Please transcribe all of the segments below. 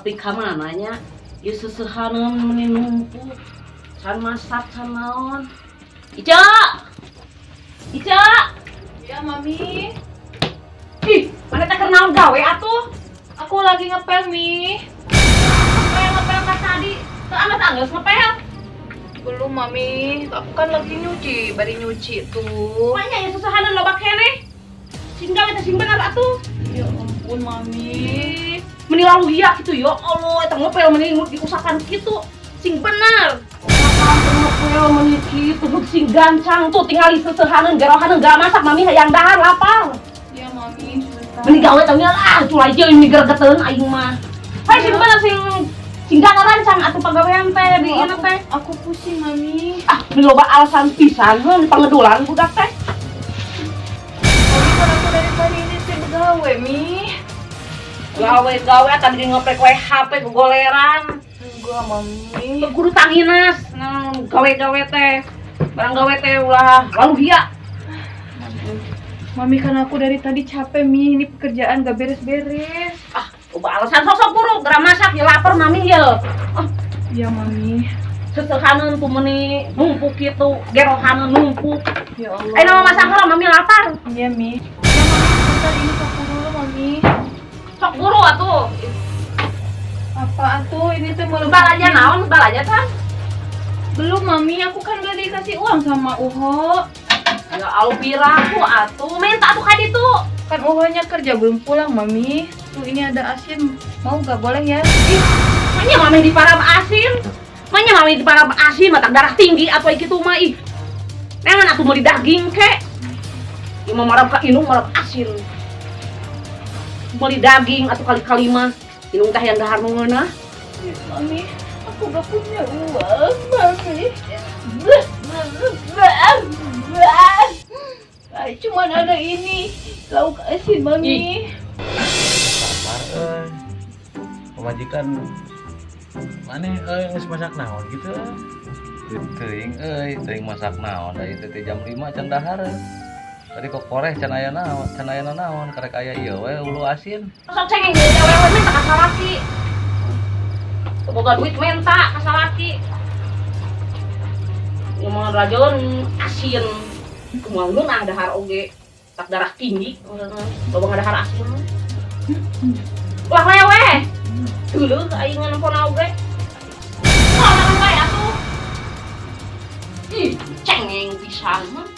Nepi ka mana nya? Ieu seseuhaneun meuni numpuk. Can masak can naon. Ica! Ica! Ya, Mami. Ih, mana teh keur naon gawe atuh? Aku lagi ngepel, Mi. Ngepel-ngepel ka tadi. Teu amat anggeus ngepel. Belum, Mami. Aku kan lagi nyuci, bari nyuci tuh. Makanya ya seseuhaneun loba keneh. Sing gawe teh sing bener atuh. Ya ampun, Mami. Meni lalu hiya gitu ya Allah, eta ngepel meni diusapan kitu. Sing bener. Usapan teh ngepel meni kitu, sing gancang tuh tingali seseuhaneun gerohaneun gak masak mami hayang dahar lapar. Ya, Mami, sebentar. Meni gawe teh lah culai jeung ini gregeteun aing mah. Hai sing bener sing sing gak rancang atuh pagawean teh di ieu teh. Aku pusing, Mami. Ah, meni loba alasan pisan heuh pangedulan budak teh. Mami kan aku dari tadi ini teh begawe, Mi. Gawe-gawe tadi ngoprek we HP gogoleran. Enggak, Mami. Kudu tanginas, nah, gawe-gawe teh. Barang gawe teh ulah lalu hiya. Mami kan aku dari tadi capek, Mi. Ini pekerjaan gak beres-beres. Ah, loba alasan sosok buruk, geura masak ya lapar mami ya. Ah, Ya, Mami. Seseuhaneun tuh meuni numpuk kitu, gerohaneun numpuk. Ya Allah. Ayo mau masak heula mami lapar. Iya, Mi. Ya, Mami, sebentar ini sapu dulu, Mami. Sok buru atuh. Apa atuh ini teh mau Balanja naon? Balanja tah? Belum, Mami. Aku kan gak dikasih uang sama Uho. Ya Allah piraku atuh. Minta atuh ka ditu. Kan Uhonya kerja belum pulang, Mami. Tuh ini ada asin. Mau gak boleh ya? Ih, manya mami di parab asin. Manya mami di parab asin matak darah tinggi atau kitu mah ih. Nengan atuh meuli daging kek. Ieu mah marab ka indung marab asin. Meuli daging atuh kali-kali mah. Indung teh yang dahar nu ngeunah. Mami, aku gak punya uang, Mami. Cuman ada ini lauk asin, Mami. Sabar euy. Pamajikan maneh euy geus masak naon gitu. Teuing euy, teuing masak naon da ieu teh jam 5 can dahar. Tadi kok koreh can aya naon, can aya naon, karek aya ieu we ulu asin. Sok cengeng deui awewe menta ka salaki. Boga duit menta ka salaki. Ieu mah rajeun asin. Kumaha ngeunah dahar oge. Tak darah tinggi, loba ngadahar asin. Wah lewe. Dulu aing nelpon oge. Wah, makan wae atuh. Ih, cengeng pisan mah.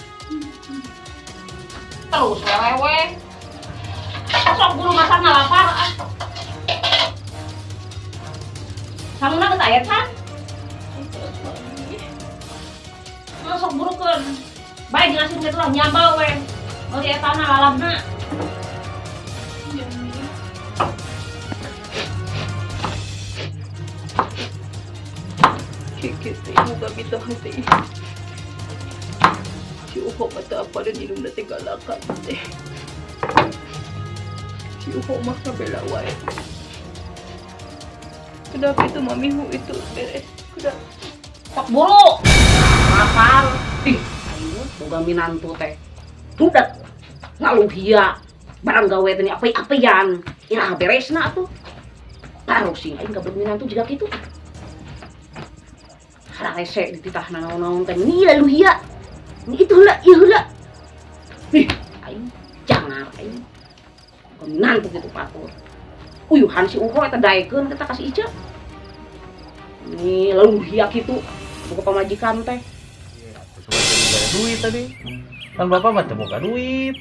Terus lewe. Sok buru masak lapar ah. Sanguna geus aya can? Nah, sok burukeun. Bae jeung asin kitu lah nyambel we. Meuli etana lalabna. Iya, Mi. Kiki teh buka pintu hati. Si Uho kata apa dan hidung teh galakan teh. Si Uho mah kabela wae. Kenapa itu Mami Hu itu beres? Udah. Sok buru. Lapar. Ih, aing boga minantu teh. Budak ngaluhia barang gawe teh api-apian. Iraha beresna atuh. Baru sing aing gableg minantu jiga kitu. Hararese dititahna naon-naon teh ni laluhia. Ni itu heula, ieu heula. Ih, aing jangar aing. Minantu kitu patur. Uyuhan si Uho eta daekeun eta ka si Ica. Ni laluhia kitu boga pamajikan teh. Duit tadi. Kan bapak mah teu boga duit.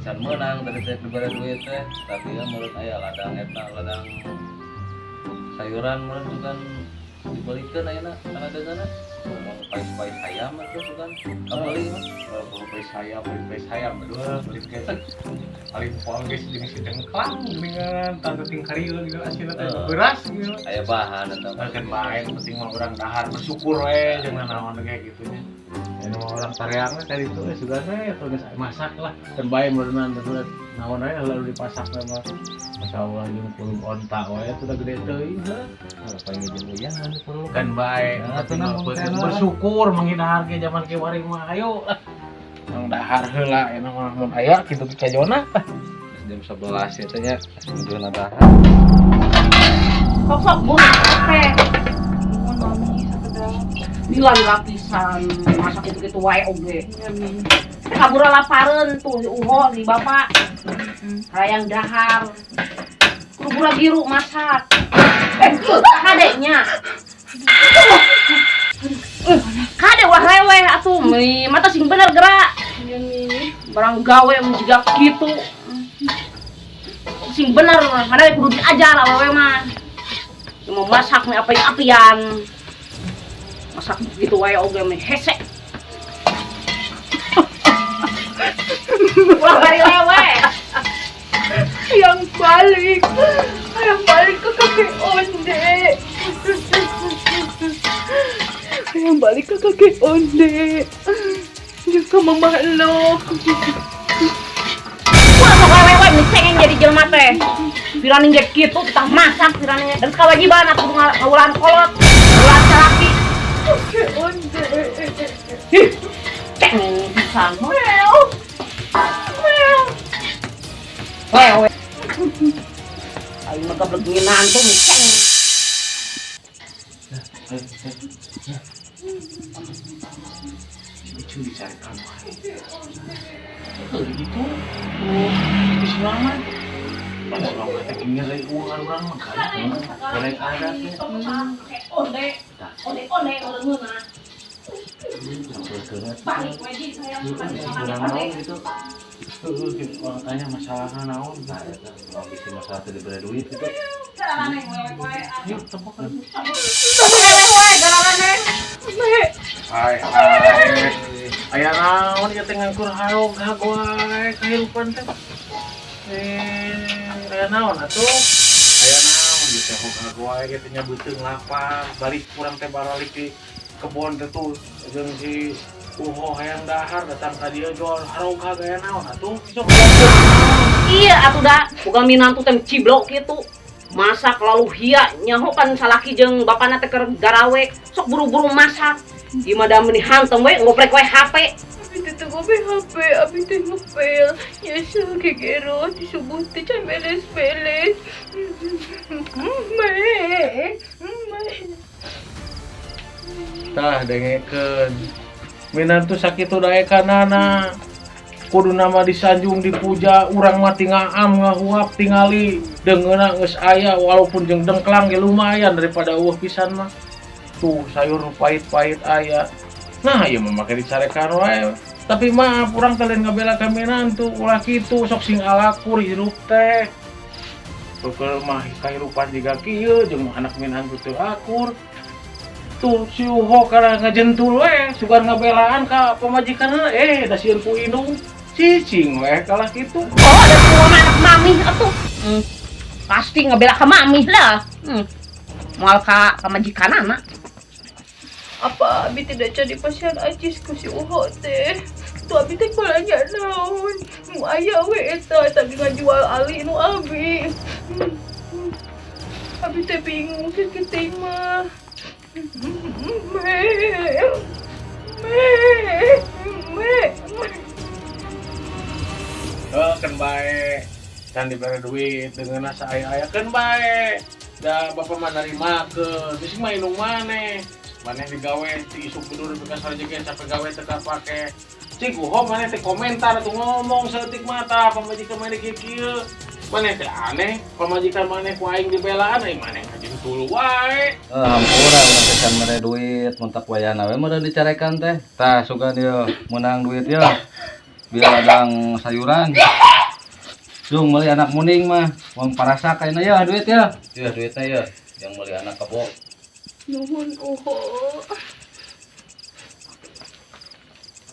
Can meunang tadi teh dibere duit teh, tapi ya menurut aya ladang eta ladang sayuran meureun bukan dibelikeun ayeuna kana dagana. Ngomong pais-pais hayam atuh bukan kabeuli mah. Kalau pais hayam, pais hayam berdua beli geus. Paling pol geus jeung si dengklang geuningan tante ting karieu gitu asinna teh beras gitu. Aya bahan eta mah. Kan bae penting mah urang dahar bersyukur we jeung naon ge kitu nya. Ini mah orang tareang teh tadi tuh sudah teh atau geus masak lah. Kan bae meureunna teh naon we lalu dipasak teh mah. Masyaallah jeung kulum onta we atuh da gede teuing heuh. Apa yang jeung uyahan perlu Kan bae Nah, penting tenang, mah tenang. bersyukur menghindar ke zaman kiwari mah ayo lah. Nang dahar heula enak mah mun aya kitu ke kajona. Jam 11 ya teh nya menuju dahar. Sok sok bu teh. Nuhun Mami sakedap. Lila lila pisan masak itu gitu wae oge. Iya, Mi. Kabur lapareun tuh si Uho si bapak. Hayang dahar. Kudu biru masak. Eh, kadenya. Kade wah reweh atuh mi mata sing bener gerak. Iya, Mi. Barang gawe mun jiga kitu. Sing bener, mana kudu diajar awewe mah. Mau masak nih api-apian. Masak gitu wae oge mah hese. Ulah bari lewe. Yang balik. Yang balik ke kakek onde. Yang balik ke kakek onde. Jeung ke mama lo. Wah, sok lewe meni cengeng jadi jelema teh. Pirani ge kitu tah masak pirani ge. Dan kewajiban atuh ngawulan kolot, ngawulan salaki. Kakek onde. Ih, cengeng pisan. Meow. Meow. Lewe. Aing mah geblek nginantu meni cengeng. Lucu dicari kamu. Gitu. Itu si Maman. Mana si Maman teh ngeri uang urang mah kan. Goreng ada teh. Onde, onde onde uleungeuna. Sampai Balik we di saya kurang naon gitu. Heeh, gitu. Orang tanya masalahna naon. Nah, eta urang bisi masalah teh dibere duit gitu. Yuk, tempokan. Lewe wae gararaneh. Hai hai. Aya naon ieu teh ngangkur harog wae kahirupan teh. Eh, aya naon atuh? Aya naon ieu teh hog wae kitu nya beuteung lapar, balik kurang teh baralik di kebon teh tuh jeung si Uho hayang dahar datang ka dieu jual harog aya naon atuh? Sok Iya atuh da, boga minantu teh ciblok kitu. Masak lalu hia nyaho kan salaki jeung bapana teh keur garawe, sok buru-buru masak. Ieu mah da meuni hantem we ngoprek we HP. Abi teh teu gobe HP, abi teh ngepel. Biasa gegero di subuh teh can beres-beres. Me. Me. Tah dengekeun. Minantu sakitu daekanana. Kudu nama disanjung dipuja urang mah tingaam ngahuap tingali deungeuna geus aya walaupun jeung dengklang ge lumayan daripada eueuh pisan mah. Tuh sayur nu pahit-pahit aya. Nah ieu mah make dicarekan wae. Tapi maaf urang teh lain ngabela ka minantu ulah kitu sok sing alakur hirup teh. Tuh mah kahirupan jiga kieu jeung anak minantu teu akur. Tuh si Uho kana ngajentul we sugan ngabelaan ka pamajikanna da sieun ku indung cicing we kalah kitu. Oh, ada semua mah anak mami atuh. Pasti ngebela ka mami lah. Moal ka pamajikanana. Apa abi tidak jadi pasian acis ku si Uho teh? Tuh abi teh balanja naon? Nu aya we eta tadi ngajual ali nu abi. Abi teh bingung kieu mah. Me. Me. Me. Heuh keun bae. Can dibere duit deungeunna saaya-aya keun bae. Da bapak mah narimakeun. Bisi mah indung maneh. Maneh digawe ti isuk tidur nepi ka sarejegen sampai gawe teu kapake. Cik Uho maneh teh komentar atuh ngomong saeutik mata pamajikan maneh kieu-kieu. Maneh teh aneh, pamajikan maneh ku aing dibelaan aing maneh kajentul wae. Hampura urang teh can mere duit, mun tak wayahna we meureun dicarekan teh. Tah sugan ieu meunang duit ieu. Biar ladang sayuran. Jung meuli anak muning mah, uang parasak ayeuna ya duit ya. Ieu duitnya ya, yang meuli anak kebo. Nuhun Uho.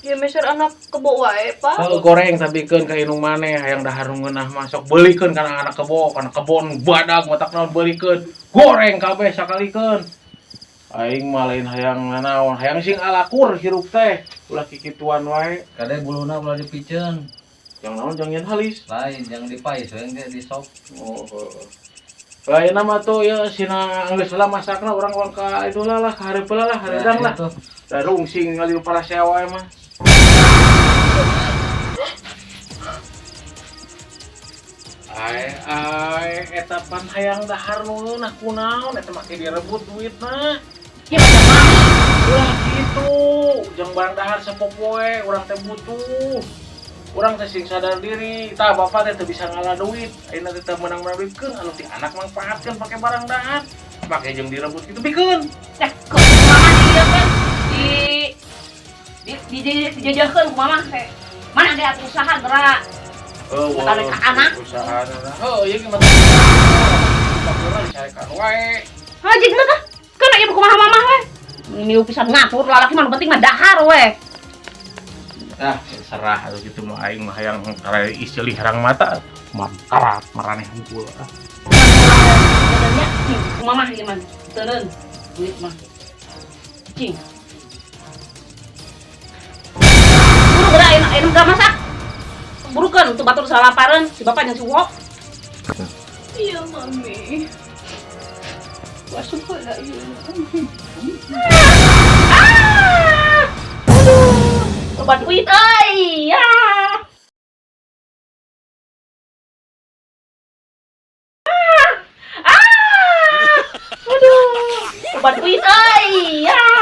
Ya meser anak kebo wae, Pak. Kalau goreng tabikeun ka indung maneh hayang dahar nu ngeunah mah sok beulikeun kana anak kebo, kana kebon badag matak naon beulikeun. Goreng kabeh sakalikeun. Aing mah lain hayang nanaon, hayang sing alakur hirup teh. Ulah kikituan wae. Kade buluna ulah dipiceun. Yang naon jang yen halis. Lain yang dipais we ge di sop. Oh. Lain nama tuh ya sina geus lah masakna urang uang ka itu lah lah ka hareup lah hareudang lah. Da rungsing ngali para sewa mah. Ai ai, eta pan hayang dahar nu ngeunah, kunaon eta make direbut duitna? Ya macam mami. Ulah gitu, jang barang dahar sapopoe, urang teh butuh. Urang teh sing sadar diri, tah bapak teh teu bisa ngalah duit. Ayeuna teh teu meunang-meunang duit keun anu ti anak manfaatkeun pake barang dahar. Make jeung direbut gitu bikeun. Nah, kok mama di ieu kan di dijajahkeun ku mama teh. Mana ge atuh usaha gerak. Oh, Tarik ka anak. Usaha. Oh, ieu gimana? Bakurna dicarekan wae. Haji geus ah. Keun ieu kumaha mama we. Ini pisan ngatur lalaki mah nu penting mah dahar we. Ah, serah atuh kitu mah, aing mah hayang karena isilih herang mata. Mangkarat maraneh hungkul ah. Sebenarnya cing mama ieu mah teureun duit mah. Cing. Buru geura ayeuna ayeuna gak masak. Burukeun tuh batur salapareun si bapak jeung si Wok. Iya, Mami. Masuk lah iya. Ah! Aduh, loba duit euy. Ya. Ah! Ah! Aduh, loba duit euy. Ya.